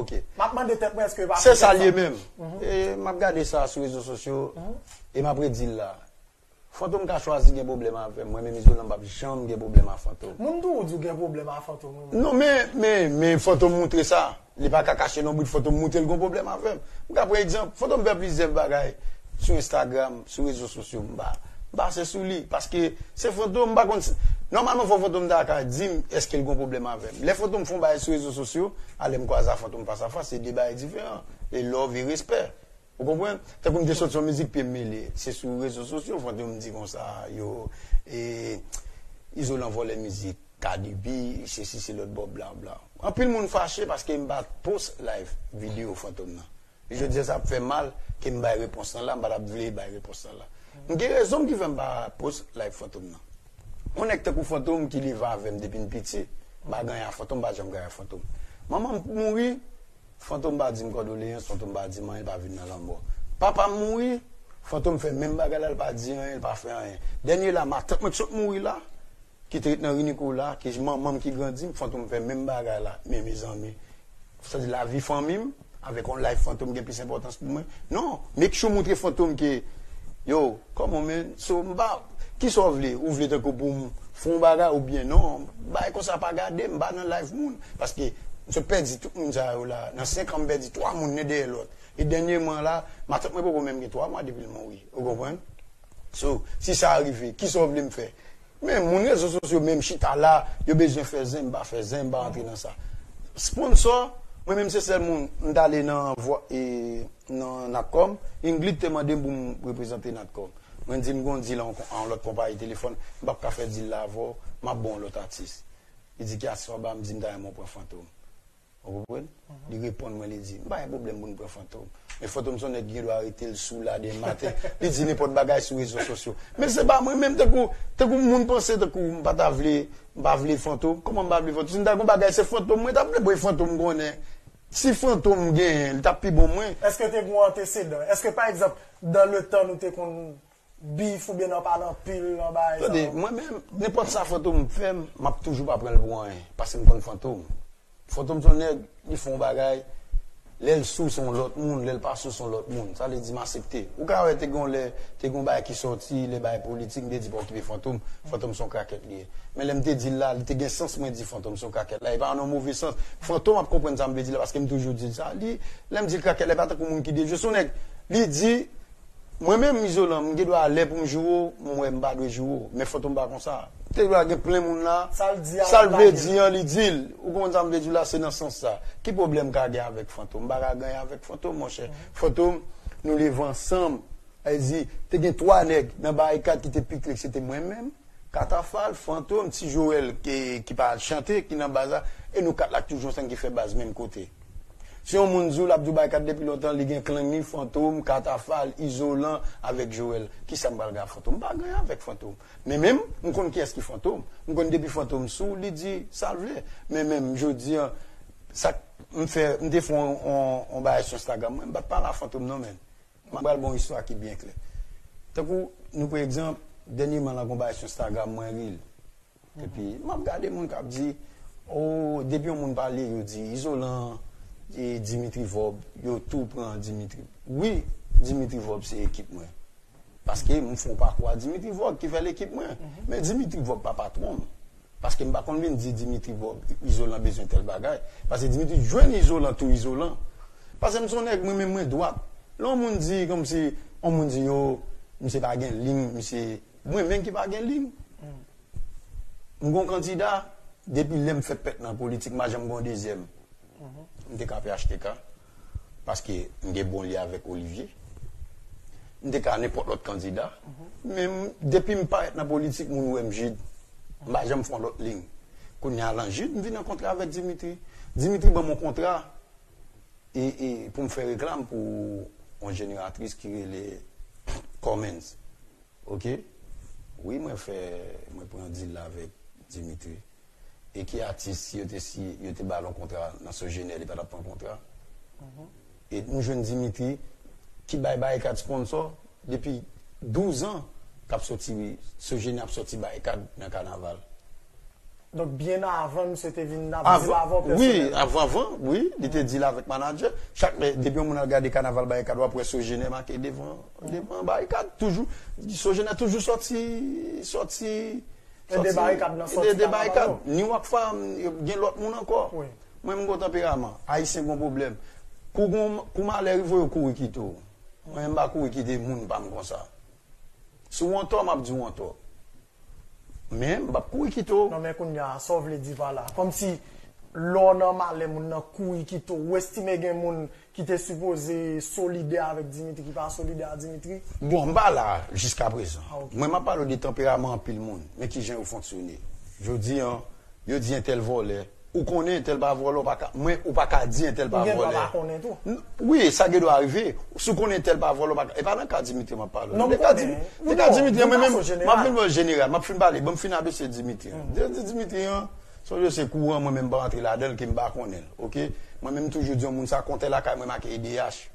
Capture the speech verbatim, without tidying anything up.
Ok. M ap mande tèt mwen èske yo pa Se fè sa tèt l ye sa. Menm. E m ap gade sa sou rezo sosyo. E m ap redi l la. Fantom ka chwazi gen pwoblèm avè m. Mwen menm Izolan m p ap janm gen pwoblèm a Fantom. Moun toujou di w gen pwoblèm a Fantom wi. Non, men, men, men Fantom moutre sa. Li pa ka kache non bout Fantom moutre l gon pwoblèm avè m. M ka pran egzanp, Fantom fè plizyè bagay sou Instagram, sou rezo sosyo. M pa, m pa se sou li. Paske se Fantom, m pa konn si, nòmalman fò Fantom ta ka di m èske l gon pwoblèm avè m. Lè Fantom fè yon bagay sou rezo sosyo, alè m kwaze a Fantom fas a fas, se de bagay diferan. E love e respè. Ou konprann? Tankou m te soti yon mizik pye m mele. Se sou rezo sosyo, Fantom di konsa, yo, e, Izolan vòlè mizik, Cardi B, se si se lòt bò, bla, bla. Anpil moun fache paske m pa post live videyo Fantom nan. Jodi a sa ap fè mal ke m bay repons lan la, m pa t ap vle bay repons lan la. M gen rezon m ki fè m pa post live Fantom nan. Yon nèg tankou Fantom ki leve avè m depi m piti, m pa ganyan a Fantom, m pa janm ganyan a Fantom. Manman m mouri, Fantom pa di m kondoleyans, Fantom pa di m anyen, l pa vin nan lanmò. Papa m mouri, Fantom fè menm bagay la, l pa di anyen, l pa fè anyen. Dènye la, matant mwen ki sot mouri la, ki te ret nan ri Nikola, ki manman m ki grandi m, Fantom fè menm bagay la. Men mezanmi, sa di lavi fanmi m, avèk yon life Fantom gen plis enpòtans pou mwen. Non, make sure moutre Fantom ke, yo, come on man, so m pa, kisa w vle? Ou vle tankou pou m fè yon bagay oubyen non? Bagay konsa pa gade m, m pa nan life moun. Paske m sot pèdi tout moun sa yo la. Nan senk an, m pèdi twa moun nen dèyè lòt. E dènyèman la, matant mwen poko menm gen twa mwa depi l mouri. Ou konprann? So, si sa rive, kisa w vle m fè? Men moun rezo sosyo menm chita la, yo bezwen fè zen, m pa fè zen, m pa rantre nan sa. Sponsò, mwen menm se sèl moun, m t ale nan vwa, e, nan Natcom, Ingrid te mande m pou m reprezante Natcom. Mwen di m gon deal an, an lòt konpayi telefòn, m p ap ka fè deal la avè w, m ap ba w lòt atis. Li di ki atis w ap ba m, m di m ta renmen w pran Fantom. Ou konprann? Li reponn mwen, li di, m pa gen pwoblèm pou n pran Fantom. Men Fantom se yon nèg ki gen dwa rete l sou la demen maten. Li di nenpòt bagay sou rezo sosyo. Men se pa mwen menm, tankou, tankou moun panse, tankou m pa ta vle, m pa vle Fantom. Kòman m pa vle Fantom? Si m ta gen yon bagay, se Fantom mwen t ap vle, bon, e Fantom m konnen. Si Fantom genyen, li t ap pi bon mwen. Èske te gen yon antesedan? Èske, pa egzanp, dans le temps, nou te konn bif oubyen nan pale anpil nan bagay sa Tande, yo? Mwen menm, nenpòt sa Fantom fè m, m ap toujou pa pran l pou anyen, paske m konn Fantom. Fantom se yon nèg, li fè yon bagay, lè l sou se yon lòt moun, lè l pa sou se yon lòt moun. Sa vle di m aksepte. Ou ka wè te gen yon lè, te gen yon bagay ki sòti, lè bagay politik, m te di pa okipe Fantom, Fantom se yon krakèt li ye. Men lè m te di l la, li te gen sans mwen di Fantom se yon krakèt la, e pa nan yon move sans. Fantom ap konprann sa m vle di la, paske m toujou di l sa. Li, lè m di l krakèt la, e pa tankou moun ki dejwe, se yon nèg, li di, Mwen menm, Izolan, m gen dwa lè pou m joure w, m wè m pa dwe joure w. Men Fantom pa konsa. Te dwa gen plen moun la. Sa l di a, Sa l li pa vle gen. Di an, li di l. Ou konprann sa m vle di w la, se nan sans sa. Ki pwoblèm m ka gen avèk Fantom? M pa ka gen anyen avèk Fantom, monchè. Fantom, nou leve ansanm. Sa vle di, te gen twa nèg nan Barikad ki te pi kle, se te mwen menm, Katafal, Fantom, Ti Joel, ki, ki pa chante, ki nan baz la, e nou kat la k toujou ansanm ki fè baz menm kote. Si yon moun di w l ap di w Barikad depi lontan, li gen klang li, Fantom, Katafal, Izolan, avèk Joel. Kisa m pral gen ak Fantom? M pa gen anyen avèk Fantom. Men menm, m konn kiyès ki Fantom. M konn depi Fantom sou, li di sa l vle. Men menm, jodi an, sa k, m fè, m te fè yon, yon, yon bagay sou Instagram mwen, m pa t pale a Fantom non, men. M pral ba w yon istwa ki byen klè. Tankou, nou pran egzanp, dènyèman la, gon bagay sou Instagram mwen, reel. Epi, m ap gade moun k ap di, o, depi yon moun pale, yo di, Izolan, e, Dimitri Vorbe, yo tou pran Dimitri. Wi, Dimitri Vorbe se ekip mwen. Paske m fè yon pakou a Dimitri Vorbe ki fè l ekip mwen. Men Dimitri Vorbe pa patwon m. Paske m pa konn vin di Dimitri Vorbe, Izolan bezwen tèl bagay. Paske Dimitri jwenn Izolan tou Izolan. Paske m se yon nèg, mwen menm mwen dwat. Lè yon moun di, kòmsi, yon moun di, yo, misye pa gen liy, misye, mwen menm ki pa gen liy. M gon kandida, depi lè m fèt pèt nan politik, m pa janm gon dezyèm. M te ka P H T K, paske m gen bon lye avèk Olivier. M te ka nenpòt lòt kandida. Men m, depi m parèt nan politik, moun wè m Jid. M pa janm fè yon lòt liy. Kounye a lan Jid, m vin an kontra avèk Dimitri. Dimitri ban m yon kontra, e, e pou m fè reklam pou yon jeneratris ki rele Cummins. Ok? Wi, mwen fè, mwen pran deal la avèk Dimitri. E ki atis, si yo te, si yo te ba l yon kontra nan Sogener, li pa t ap pran kontra? E nou jwenn Dimitri ki bay Barikad sponsò depi douz an k ap sòti, Sogener ap sòti Barikad nan kanaval. Donk, byen avan, misye te vin ap di l avè w pèsonèl. Wi, avan, avan, wi, li te di l avèk manadjè. Chak lè, depi yon moun al gade Kanaval Barikad, w ap wè Sogener make devan, devan Barikad. Toujou, Sogener toujou sòti, sòti, Ede Barikad nan sòti Kanaval yo. Ni Wakfa, gen lòt moun ankò. Mwen, m gon tanperaman. Ayisyen gon pwoblèm. Kou gon, kou malè rive w, yo kouri kite w. Mwen, m pa kouri kite moun pa m konsa. Si w antò, m ap di w antò. Men, m p ap kouri kite w. Non, men kounye a, sa w vle di pa la? Kòmsi lè w nan malè, moun nan kouri kite w. Ou estime gen moun ki te sipoze solidè avèk Dimitri, ki pa solidè a Dimitri? Bon, m pa la jiskaprezan. Mwen, m ap pale w de tanperaman anpil moun, men kijan yo fonksyone. Jodi a, yo di entèl vòlè. Ou konnen entèl pa vòlè, ou pa ka, mwen, ou pa ka di entèl pa vòlè. Wi, sa gen dwa rive. Si w konnen entèl pa vòlè, ou pa ka. E pa nan ka Dimitri m ap pale w. Nan ka Dimitri, mwen menm, m ap vin wè jeneral, m ap fin pale, ban m fin abese Dimitri. Dimitri an, se yon dosye kouran, mwen menm m pa rantre ladan l, ke m pa konnen l, oke? Mwen menm m toujou di yon moun sa, kontè lakay mwen make E D H.